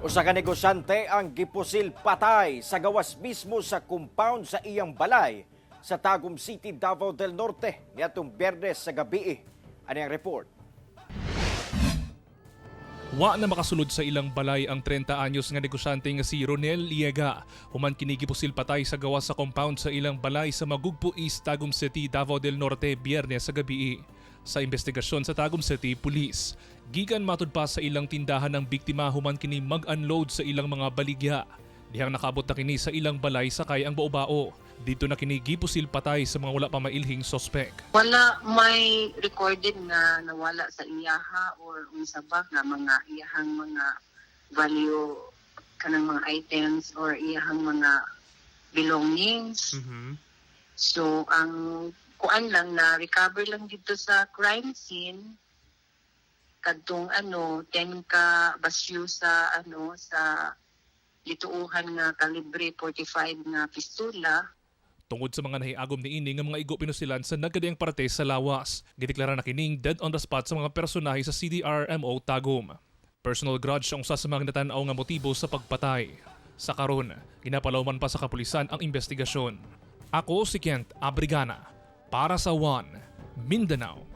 Usa ka negosyante ang gipusil patay sa gawas mismo sa compound sa iyang balay sa Tagum City, Davao del Norte niadtong Biyernes sa gabi. Ani ang report. Wa na makasulod sa ilang balay ang 30 anyos nga negosyante nga si Ronel Liega. Human kini gipusil patay sa gawas sa compound sa ilang balay sa Magugpo East, Tagum City, Davao del Norte, Biyernes sa gabi. Sa investigasyon sa Tagum City Police, gikan matud pa sa ilang tindahan ng biktima human kini mag-unload sa ilang mga baligya. Dihang nakabot na kini sa ilang balay sakay ang bao-bao. Didto na kini gipusil patay sa mga wala pa mailhing sospek. Wala may recorded nga nawala sa iyaha or unsa ba nga mga iyahang mga value kanang mga items or iyahang mga belongings. So ang kuan lang, na recover lang didto sa crime scene kadtong ano, 10 ka basyo sa ano, sa lituuhan nga kalibre 45 nga pistola. Tungod sa mga nahiagom niini nga mga igo pinusilan sa nagkadiyang parte sa lawas, gideklara na kining dead on the spot sa mga personahe sa CDRMO Tagum. Personal grudge ang usa sa mga natan-aw nga motibo sa pagpatay. Sa karon, ginapalawman pa sa kapulisan ang investigasyon. Ako si Kent Abrigana para sa One Mindanao.